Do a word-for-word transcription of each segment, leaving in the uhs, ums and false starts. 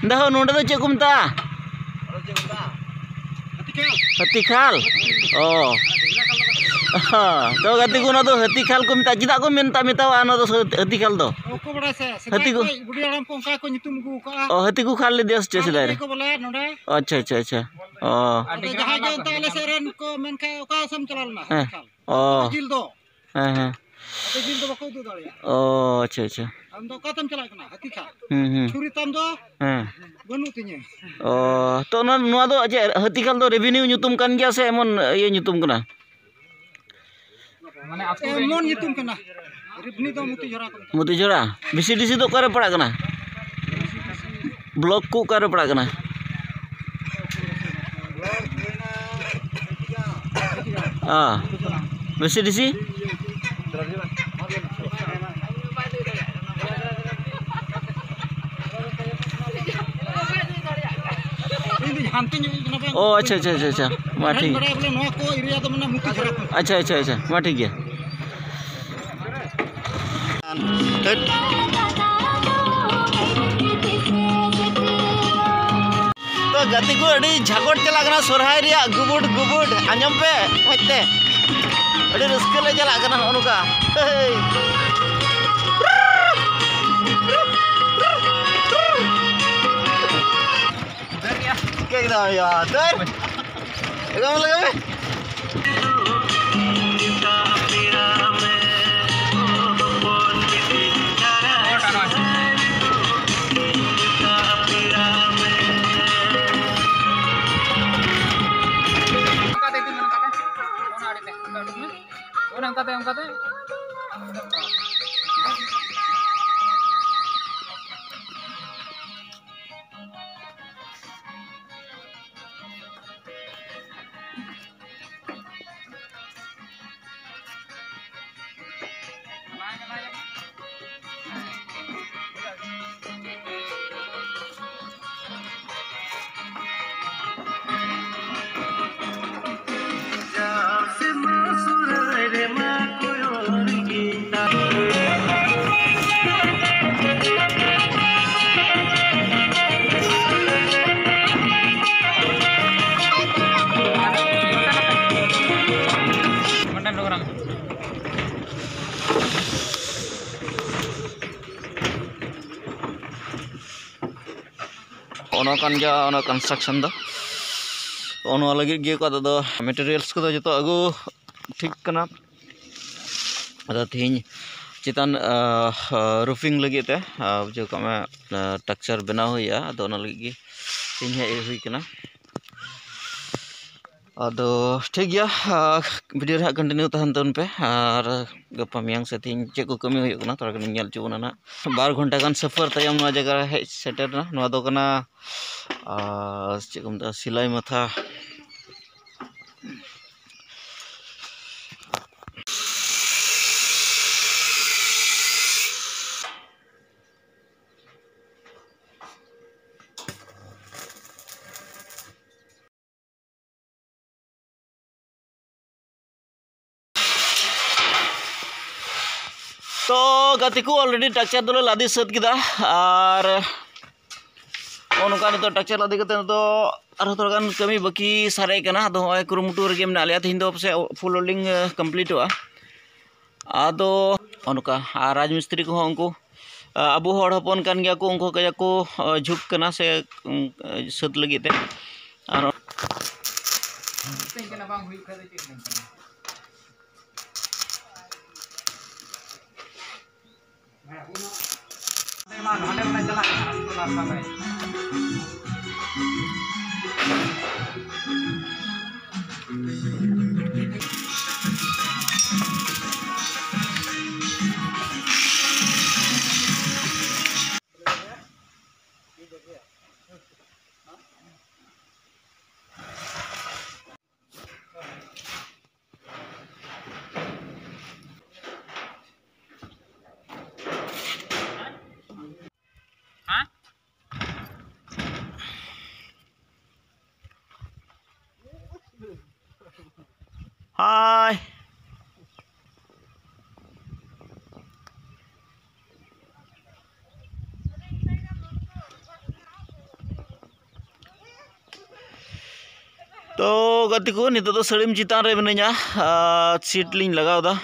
ᱫᱮᱦᱚ, ᱱᱚᱰᱮ ᱫᱚ ᱪᱮᱫ ᱠᱚ ᱢᱮᱛᱟᱜᱼᱟ? ᱦᱟᱹᱛᱤ ᱠᱷᱟᱞ᱾ ᱚ᱾ ᱛᱚ ᱜᱟᱛᱮ ᱠᱚ, ᱚᱱᱟ ᱫᱚ ᱦᱟᱹᱛᱤ ᱠᱷᱟᱞ ᱠᱚ ᱢᱮᱛᱟᱜᱼᱟ᱾ ᱪᱮᱫᱟᱜ ᱠᱚ ᱢᱮᱱ ᱢᱮᱛᱟᱣᱟᱜᱼᱟ ᱚᱱᱟ ᱫᱚ ᱦᱟᱹᱛᱤ ᱠᱷᱟᱞ ᱫᱚ? ᱚᱠᱚᱭ ᱵᱟᱲᱟᱭ ᱥᱮ, ᱥᱮᱫᱟᱭ ᱦᱟᱹᱛᱤ ᱠᱚ ᱠᱷᱚᱱ ᱵᱩᱰᱷᱤ ᱦᱟᱲᱟᱢ ᱠᱚ ᱚᱱᱠᱟ ᱠᱚ ᱧᱩᱛᱩᱢ ᱟᱹᱜᱩ ᱟᱠᱟᱫᱼᱟ᱾ ᱚ, ᱦᱟᱹᱛᱤ ᱠᱚ ᱠᱷᱟᱞ ᱞᱮᱫᱮᱭᱟ ᱥᱮ ᱪᱮᱫ ᱥᱮᱫᱟᱭ ᱨᱮ? ᱠᱚ ᱵᱚᱞᱮ ᱱᱚᱰᱮ᱾ ᱟᱪᱪᱷᱟ, ᱟᱪᱪᱷᱟ, ᱟᱪᱪᱷᱟ᱾ ᱚ᱾ ᱟᱫᱚ ᱡᱟᱦᱟᱸᱭ ᱜᱮ ᱚᱱᱛᱮ ᱟᱞᱮ ᱥᱮᱫ ᱨᱮᱱ ᱠᱚ ᱢᱮᱱ ᱠᱷᱟᱡ, ᱚᱠᱟ ᱥᱮᱫ ᱮᱢ ᱪᱟᱞᱟᱣ ᱞᱮᱱᱟ? ᱦᱮᱸ᱾ ᱦᱟᱹᱛᱤ ᱠᱷᱟᱞ᱾ ᱚ᱾ ᱡᱤᱞ ᱫᱚ᱾ ᱦᱮᱸ, ᱦᱮᱸ᱾ ᱟᱫᱚ ᱡᱤᱞ ᱫᱚ ᱵᱟᱠᱚ ᱩᱫᱩᱜ ᱫᱟᱲᱮᱭᱟᱜᱼᱟ᱾ ᱚ, ᱟᱪᱪᱷᱟ, ᱟᱪᱪᱷᱟ᱾ ᱟᱢ ᱫᱚ ᱚᱠᱟ ᱛᱮᱢ ᱪᱟᱞᱟᱜ ᱠᱟᱱᱟ? ᱦᱟᱹᱛᱤ ᱠᱷᱟᱞ᱾ ᱦᱩᱸ, ᱦᱩᱸ᱾ ᱪᱷᱩᱨᱤ ᱛᱟᱢ ᱫᱚ ᱦᱮᱸ᱾ ᱵᱟᱹᱱᱩᱜ ᱛᱤᱧᱟᱹ᱾ ᱚ, ᱛᱚ ᱱᱚᱣᱟ, ᱱᱚᱣᱟ ᱫᱚ ᱪᱮᱫ ᱦᱟᱹᱛᱤ ᱠᱷᱟᱞ ᱫᱚ revenue ᱧᱩᱛᱩᱢ ᱠᱟᱱ ᱜᱮᱭᱟ ᱥᱮ ᱮᱢᱚᱱ ᱤᱭᱟᱹ ᱧᱩᱛᱩᱢ ᱠᱟᱱᱟ? ᱢᱟᱱᱮ ᱟᱹᱛᱩ ᱨᱮ ᱮᱢᱚᱱ ᱧᱩᱛᱩᱢ ᱠᱟᱱᱟ᱾ ᱨᱤᱵᱷᱱᱤ ᱫᱚ ᱢᱩᱛᱤᱡᱷᱚᱨᱟ ᱠᱚ ᱢᱮᱛᱟᱜᱼᱟ᱾ ᱢᱩᱛᱤᱡᱷᱚᱨᱟ? ᱵᱷᱤ ᱥᱤ ᱰᱤ ᱥᱤ ᱫᱚ ᱚᱠᱟᱨᱮ ᱯᱟᱲᱟᱜ ᱠᱟᱱᱟ? ᱵᱞᱚᱠ ᱠᱚ ᱚᱠᱟᱨᱮ ᱯᱟᱲᱟᱜ ᱠᱟᱱᱟ? ᱚ, ᱵᱷᱤ ᱥᱤ ᱰᱤ ᱥᱤ? ᱤᱧ ᱫᱚᱧ ᱦᱟᱱᱛᱮ ᱧᱚᱜ ᱤᱧ ᱠᱟᱱᱟ ᱵᱟᱝ᱾ ᱚ, ᱟᱪᱪᱷᱟ, ᱟᱪᱪᱷᱟ, ᱟᱪᱪᱷᱟ, ᱟᱪᱪᱷᱟ᱾ ᱢᱟ ᱴᱷᱤᱠ᱾ ᱵᱟᱲᱟᱭᱟ ᱵᱚᱞᱮ ᱱᱚᱣᱟ ᱠᱚ ᱮᱨᱤᱭᱟ ᱫᱚ ᱢᱟᱱᱮ ᱢᱩᱛᱤ ᱡᱷᱟᱨᱟ ᱠᱚ᱾ ᱟᱪᱪᱷᱟ, ᱟᱪᱪᱷᱟ, ᱟᱪᱪᱷᱟ, ᱢᱟ ᱴᱷᱤᱠ ᱜᱮᱭᱟ᱾ ᱛᱚ ᱜᱟᱛᱮ ᱠᱚ, ᱟᱹᱰᱤ ᱡᱷᱟᱠᱚᱴ ᱪᱟᱞᱟᱜ ᱠᱟᱱᱟ ᱥᱚᱨᱦᱟᱭ ᱨᱮᱭᱟᱜ ᱜᱩᱵᱩᱰ ᱜᱩᱵᱩᱰ, ᱟᱸᱡᱚᱢ ᱯᱮ ᱢᱚᱡᱽ ᱛᱮ, ᱟᱹᱰᱤ ᱨᱟᱹᱥᱠᱟᱹ ᱞᱮ ᱪᱟᱞᱟᱜ ᱠᱟᱱᱟ ᱱᱚᱜᱼᱚ ᱱᱚᱝᱠᱟ᱾ ᱦᱮᱭ᱾ ᱪᱤᱠᱟᱹ ᱠᱮᱫᱟᱢ ᱭᱟ? ᱫᱟᱹᱲ᱾ ᱮᱠᱫᱚᱢ ᱞᱟᱜᱟᱣ ᱢᱮ᱾ ᱚᱱᱠᱟᱛᱮ, ᱚᱱᱠᱟᱛᱮ᱾ ᱚᱱᱟ ᱠᱟᱱ ᱜᱮᱭᱟ ᱚᱱᱟ construction ᱫᱚ᱾ ᱚᱱᱟ ᱞᱟᱹᱜᱤᱫ ᱜᱮ ᱚᱠᱟ ᱫᱚ materials ᱠᱚᱫᱚ ᱡᱚᱛᱚ ᱟᱹᱜᱩ ᱴᱷᱤᱠ ᱠᱟᱱᱟ᱾ ᱟᱫᱚ ᱛᱮᱦᱮᱧ ᱪᱮᱛᱟᱱ, ᱟᱸ, roofing ᱞᱟᱹᱜᱤᱫ ᱛᱮ, ᱟᱸ, ᱵᱩᱡᱷᱟᱹᱣ ᱠᱟᱜ ᱢᱮ, ᱟᱸ, texture ᱵᱮᱱᱟᱣ ᱦᱩᱭᱩᱜᱼᱟ᱾ ᱟᱫᱚ ᱚᱱᱟ ᱞᱟᱹᱜᱤᱫ ᱜᱮ ᱛᱮᱦᱮᱧ ᱦᱮᱡ ᱦᱩᱭ ᱠᱟᱱᱟ᱾ ᱟᱫᱚ ᱴᱷᱤᱠ ᱜᱮᱭᱟ, ᱟᱸ, video ᱨᱮ ᱦᱟᱸᱜ continue ᱛᱟᱦᱮᱱ ᱛᱟᱵᱚᱱ ᱯᱮ᱾ ᱟᱨ ᱜᱟᱯᱟ ᱢᱮᱭᱟᱝ ᱥᱮ ᱛᱮᱦᱮᱧ ᱪᱮᱫ ᱠᱚ ᱠᱟᱹᱢᱤ ᱦᱩᱭᱩᱜ ᱠᱟᱱᱟ, ᱛᱷᱚᱲᱟ ᱜᱟᱱᱤᱧ ᱧᱮᱞ ᱦᱚᱪᱚ ᱵᱚᱱᱟ ᱱᱟᱦᱟᱜ᱾ ᱵᱟᱨ ᱜᱷᱚᱱᱴᱟ ᱜᱟᱱ ᱥᱟᱯᱷᱟᱨ ᱛᱟᱭᱚᱢ ᱱᱚᱣᱟ ᱡᱟᱭᱜᱟ ᱨᱮ ᱦᱮᱡ ᱥᱮᱴᱮᱨ ᱮᱱᱟ᱾ ᱱᱚᱣᱟ ᱫᱚ ᱠᱟᱱᱟ, ᱟᱸ, ᱪᱮᱫ ᱠᱚ ᱢᱮᱛᱟᱜᱼᱟ, ᱥᱤᱞᱟᱹᱭ ᱢᱟᱛᱷᱟ᱾ ᱛᱚ ᱜᱟᱛᱮ ᱠᱚ, already texture ᱫᱚᱞᱮ ᱞᱟᱫᱮ ᱥᱟᱹᱛ ᱠᱮᱫᱟ᱾ ᱟᱨ ᱱᱚᱜᱼᱚ ᱱᱚᱝᱠᱟ ᱱᱤᱛᱚᱜ texture ᱞᱟᱫᱮ ᱠᱟᱛᱮ ᱱᱤᱛᱚᱜ ᱟᱨᱦᱚᱸ ᱛᱷᱚᱲᱟ ᱜᱟᱱ ᱠᱟᱹᱢᱤ ᱵᱟᱹᱠᱤ ᱥᱟᱨᱮᱡ ᱠᱟᱱᱟ᱾ ᱟᱫᱚ ᱱᱚᱜᱼᱚᱭ ᱠᱩᱨᱩᱢᱩᱴᱩ ᱨᱮᱜᱮ ᱢᱮᱱᱟᱜ ᱞᱮᱭᱟ᱾ ᱛᱮᱦᱮᱧ ᱫᱚ ᱯᱟᱥᱮᱡ full loading, ᱟᱸ, completeᱚᱜᱼᱟ᱾ ᱟᱫᱚ ᱱᱚᱜᱼᱚ ᱱᱚᱝᱠᱟ᱾ ᱟᱨ ᱨᱟᱡᱽ ᱢᱤᱥᱛᱨᱤ ᱠᱚᱦᱚᱸ ᱩᱱᱠᱩ, ᱟᱸ, ᱟᱵᱚ ᱦᱚᱲ ᱦᱚᱯᱚᱱ ᱠᱟᱱ ᱜᱮᱭᱟ ᱠᱚ, ᱩᱱᱠᱩ ᱠᱟᱡᱟᱠ ᱠᱚ, ᱟᱸ, ᱡᱷᱩᱠ ᱠᱟᱱᱟ ᱥᱮ, ᱩᱸ, ᱥᱟᱹᱛ ᱞᱟᱹᱜᱤᱫ ᱛᱮ᱾ ᱟᱨ ᱦᱟᱭ᱾ ᱛᱚ ᱜᱟᱛᱮ ᱠᱚ, ᱱᱤᱛᱚᱜ ᱫᱚ ᱥᱟᱹᱲᱤᱢ ᱪᱮᱛᱟᱱ ᱨᱮ ᱢᱤᱱᱟᱹᱧᱟ, ᱟᱨ sheet ᱞᱤᱧ ᱞᱟᱜᱟᱣ ᱮᱫᱟ᱾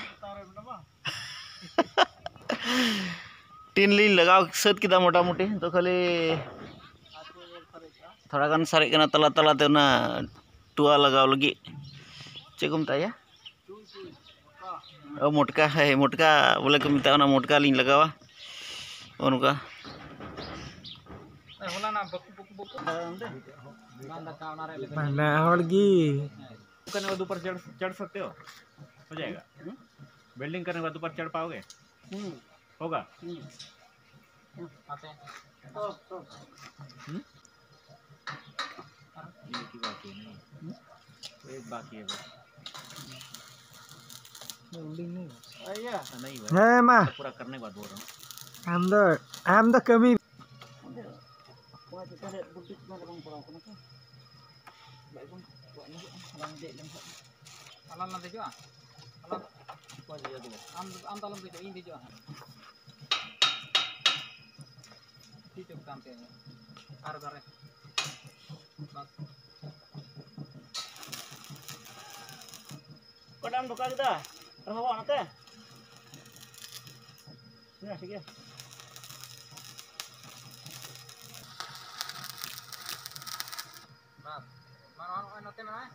ᱴᱤᱱ ᱞᱤᱧ ᱞᱟᱜᱟᱣ ᱥᱟᱹᱛ ᱠᱮᱫᱟ ᱢᱚᱴᱟᱢᱩᱴᱤ᱾ ᱱᱤᱛᱚᱜ ᱠᱷᱟᱹᱞᱤ ᱛᱷᱚᱲᱟ ᱜᱟᱱ ᱥᱟᱨᱮᱡ ᱠᱟᱱᱟ ᱛᱟᱞᱟ ᱛᱟᱞᱟᱛᱮ ᱚᱱᱟ ᱴᱩᱣᱟ ᱞᱟᱜᱟᱣ ᱞᱟᱹᱜᱤᱫ᱾ ᱪᱮᱫ ᱠᱚ ᱢᱮᱛᱟᱜᱼᱟ? ᱚ, ᱢᱚᱴᱠᱟ, ᱦᱮᱸ, ᱢᱚᱴᱠᱟ ᱵᱚᱞᱮ ᱠᱚ ᱢᱮᱛᱟᱜᱼᱟ, ᱚᱱᱟ ᱢᱚᱴᱠᱟ ᱞᱤᱧ ᱞᱟᱜᱟᱣᱟ᱾ ᱚᱱᱠᱟ᱾ ᱵᱟᱱᱟ ᱦᱚᱲ ᱜᱮ᱾ करने के बाद ऊपर चढ़ चढ़ सकते हो? हो जाएगा। वेल्डिंग करने के बाद ऊपर चढ़ पाओगे? होगा। हम्म। एक ही बाकी है, नहीं। एक बाकी है बस। नहीं हुआ। नहीं हुआ। ᱦᱮᱸ ᱢᱟ᱾ पूरा करने के बाद बोल रहा हूँ। ᱟᱢ ᱫᱚ, ᱟᱢ ᱫᱚ ᱠᱟᱹᱢᱤ᱾ ᱚᱱᱟ ᱪᱮᱛᱟᱱ ᱨᱮ ᱵᱩᱴᱤ ᱪᱮᱛᱟᱱ ᱨᱮ ᱵᱟᱝ ᱯᱟᱲᱟᱣ ᱠᱟᱱᱟ ᱛᱚ᱾ ᱵᱟᱝ ᱫᱮᱡ ᱞᱮᱱᱠᱷᱟᱱ᱾ ᱟᱞᱟᱝ ᱞᱟᱝ ᱫᱮᱡᱚᱜᱼᱟ? ᱟᱞᱟᱝ ᱫᱚ ᱚᱠᱚᱭ ᱫᱮᱡᱚᱜ ᱫᱚ? ᱟᱢ ᱫᱚ, ᱟᱢ ᱫᱚ ᱟᱞᱚᱢ ᱫᱮᱡᱚᱜᱼᱟ, ᱤᱧ ᱫᱮᱡᱚᱜᱼᱟ ᱦᱟᱸᱜ᱾ ᱛᱤ ᱪᱚᱯ ᱠᱟᱱ ᱛᱤᱧᱟ᱾ ᱟᱨ ᱫᱟᱨᱮ᱾ ᱵᱟᱥ᱾ ᱚᱠᱟᱴᱟᱜ ᱮᱢ ᱰᱷᱚᱠᱟ ᱠᱮᱫᱟ? ᱨᱚᱦᱚᱲᱚᱜᱼᱟ ᱚᱱᱟᱛᱮ? ᱦᱮᱸ, ᱴᱷᱤᱠ ᱜᱮᱭᱟ᱾ ᱵᱟᱥ᱾ ᱢᱟ, ᱱᱚᱣᱟ ᱱᱚᱜᱼᱚᱭ ᱱᱚᱛᱮ ᱢᱮᱱᱟᱜᱼᱟ᱾